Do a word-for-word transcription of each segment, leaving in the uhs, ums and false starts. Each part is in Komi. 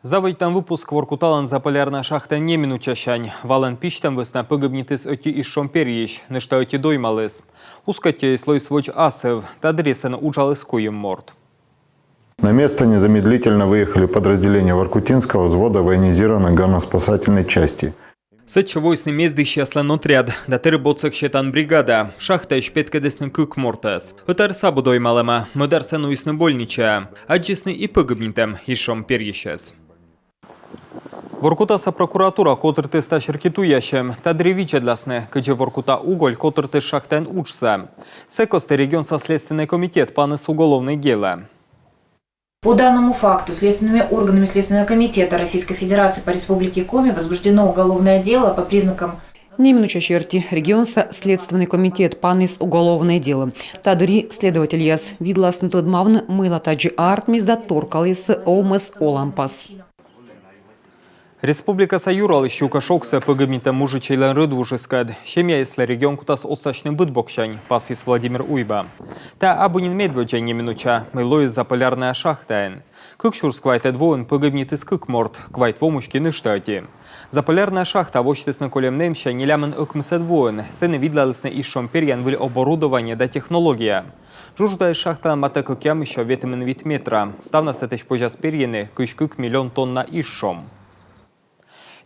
Заводитан выпуск Воркуталӧн Заполярнӧй шахтаын неминучасянь. Валӧн письтӧм вӧсна пӧгибнитіс ӧти изшом перйысь, нӧшта ӧти доймаліс. Ускӧттьӧыс лоис водз асыв, та дырйи сэні уджаліс куим морт. На место незамедлительно выехали подразделения Воркутинского взвода военизированной горноспасательной части. Сэтчӧ воисны мездысьяслӧн отряд да тэрыб отсӧг сетан бригада. Шахтаысь петкӧдісны кык мортӧс. Ӧтарыс абу доймалӧма, мӧдарсӧ нуисны больничаӧ. Аддзисны и пӧгибнитӧм изшом перйысьӧс. Воркутаса прокуратура котыртіс та серти туясьӧм. Та дырйи видзӧдласны, кыдзи Воркута уголь котыртіс шахтаын уджсӧ. Сійӧ кості регионса Следственнӧй комитет паніс уголовнӧй делӧ. По данному факту следственными органами Следственного комитета Российской Федерации по Республике Коми возбуждено уголовное дело по признакам Неминуча серти регионса Следственнӧй комитет паніс уголовнӧй делӧ. Та дырйи следовательяс видласны тӧдмавны, мыйла тадзи артмис да торкаліс овмӧс оланпас. Республикаса юралысь юкӧ шогсӧ пӧгибнитӧм мужичӧйлӧн рӧдвужыскӧд. Семьяыслы регион кутас отсасьны быд боксянь, пасйис Владимир Уйба. Та абу нин медводдза неминуча, мый лоис Заполярнӧя шахтаын. Кык сюрс квайтӧд воын пӧгибнитіс кык морт, квайт во мысти нӧшта ӧти. Заполярнӧя шахтаӧ восьтісны кольӧм нэмся нелямын ӧкмысӧд воын. Сэні видлалісны изшом перйан выль оборудование да технология. Жуждаыс шахталӧн матӧ кӧкъямыссё ветымын вит метра. Ставнас сэтысь позяс перйыны кызь кык миллион тонна изшом.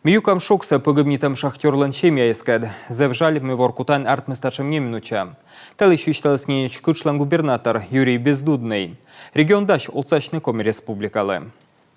Ми юкам шогсӧ пӧгибнитӧм шахтёрлӧн семьяыскӧд. Зэв жаль, мый Воркутаын артмис татшӧм неминуча. Та йылысь висьталіс ненеч кытшлӧн губернатор Юрий Бездудный. Регион дась отсасьны Коми Республикалы.